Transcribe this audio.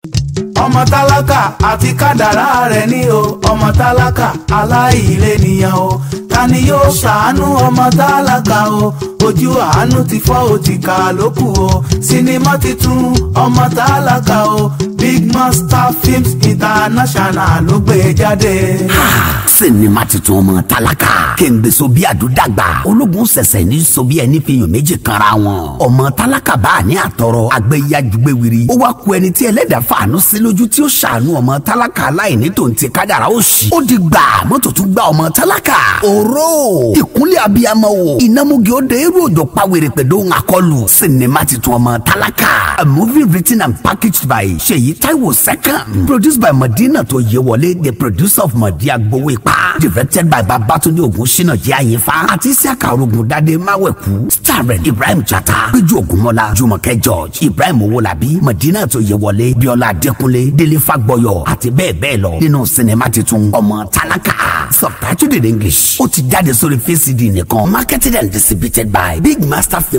Ọmọ tálákà àti kádàrá rẹ̀ ní o. Ọmọ tálákà aláìlẹ́nìyàn o. Ta ni yóò ṣàánú ọmọ tálákà o? Ojú àánú ti fọ́, òtìkà lókù o. Sinimá titun Ọmọ Tálákà o, Big Master Films International ló gbé jáde. Sinimá titun Ọmọ Tálákà, kéńgbé so bí àdúdàgbà ológun ṣẹ̀ṣẹ̀ ní so bí ẹni fi yàn méjì kanra wọn. Ọmọ tálákà bá a ní àtọrọ àgbẹ̀yàjúgbẹ̀wìrì, ó wá ku ẹni tí ẹlẹ́dàá fàánú sí lójú tí ó ṣàánú ọmọ tálákà aláìní tó ń ti kádàrá òṣì. Ó di gbà mọ́tò tún gba ọmọ tálákà òró ìkúnlẹ̀ abiyamọ o, ìnámúgi ó de irú òjò pawèrè pẹ̀lú ohun àkọlù. Sinimá titun Ọmọ Tálákà, a movie written and packaged by Ṣèyí Táíwò Second, produced by Madina tó Yewọlé, the producer of Madi Agbowo Ipa, directed by Babatunde Ogunṣina Jẹ́ Àyínfà àti Isiaka Orogundade Máwẹ̀kú, starring Ibrahim Chata, Péjú Ògúnmọ́lá, Jùmọ̀kẹ́ George, Ibrahim Owólabí, Madina tó Yewọlé, Bíọ́lá Adékúnlé, Délé Fagbọyọ̀ àti bẹ́ẹ̀ bẹ́ẹ̀ lọ nínú sinimá titun Ọmọ Tálákà. Subtitled in English, ó ti jáde sórí VCD nìkan. Marketed and distributed by Big Master Film.